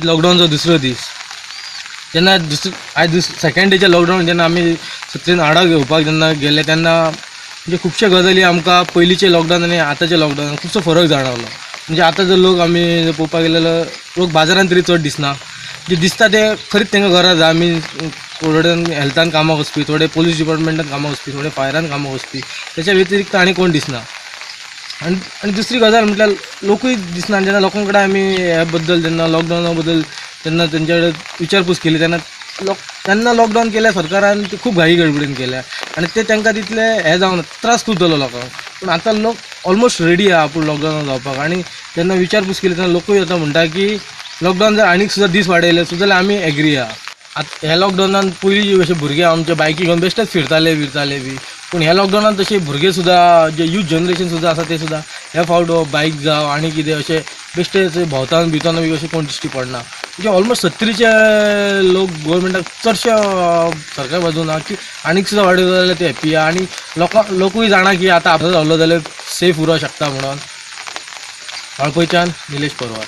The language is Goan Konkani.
लॉकडाऊनचो दुसरो दीस जेन्ना दुसरो आयज सेकेंड डेच्या लॉकडावन जेन्ना आमी सत्तरीन आडाव घेवपाक जेन्ना गेले तेन्ना म्हणजे खुबशे गजाली आमकां पयलींचे लॉकडावन आनी आतांचे लॉकडावन खुबसो फरक जाणवलो. म्हणजे आतां जर लोक आमी पळोवपाक गेले जाल्यार लोक बाजारान तरी चड दिसना, जे दिसता ते खरीच तांकां गरज आसा. आमी थोडे हेल्थान कामाक वचपी, थोडे पोलीस डिपार्टमेंटान कामाक वचपी, थोडे फायरान कामाक वचपी, त्याच्या व्यतिरिक्त आनी कोण दिसना. आनी आनी दुसरी गजाल म्हटल्यार लोकूय दिसना. आनी जेन्ना लोकां कडेन आमी ह्या बद्दल जेन्ना लॉकडावना बद्दल जेन्ना तेंच्या कडेन विचारपूस केली तेन्ना लोक तेन्ना लॉकडावन केल्या सरकारान ते खूब घाई गडबडीन केल्या आनी ते तांकां तितले हें जावना, त्रास खूब जालो लोकांक. पूण आतां लोक ऑलमोस्ट रेडी आहा आपूण लॉकडावनान जावपाक. आनी जेन्ना विचारपूस केली तेन्ना लोकूय आतां म्हणटा की लॉकडावन जर आनीक सुद्दां दीस वाडयले सुद्दां जाल्यार आमी एग्री आहा. आतां ह्या लॉकडावनान पयलीं अशे भुरगे आमचे बायकी घेवन बेश्टेच फिरताले बिरताले बी, पूण ह्या लॉकडावनान तशे भुरगे सुद्दां जे यूथ जनरेशन सुद्दां आसा ते सुद्दां ह्या फावट बायक जावं आनी कितें अशें बेश्टे भोंवतान बिवतान बी अशें कोण दिश्टी पडना. म्हणजे ऑलमोस्ट सत्तरीचे लोक गोवोरमेंटाक चडशे सरकार बाजून ना की आनीक सुद्दां वाडयलो जाल्यार ते हॅप्पी आहा. आनी लोकां लोकूय जाणा की आतां आपलो जाल्लो जाल्यार सेफ उरोंक शकता म्हणून. वाळपयच्यान निलेश परवार.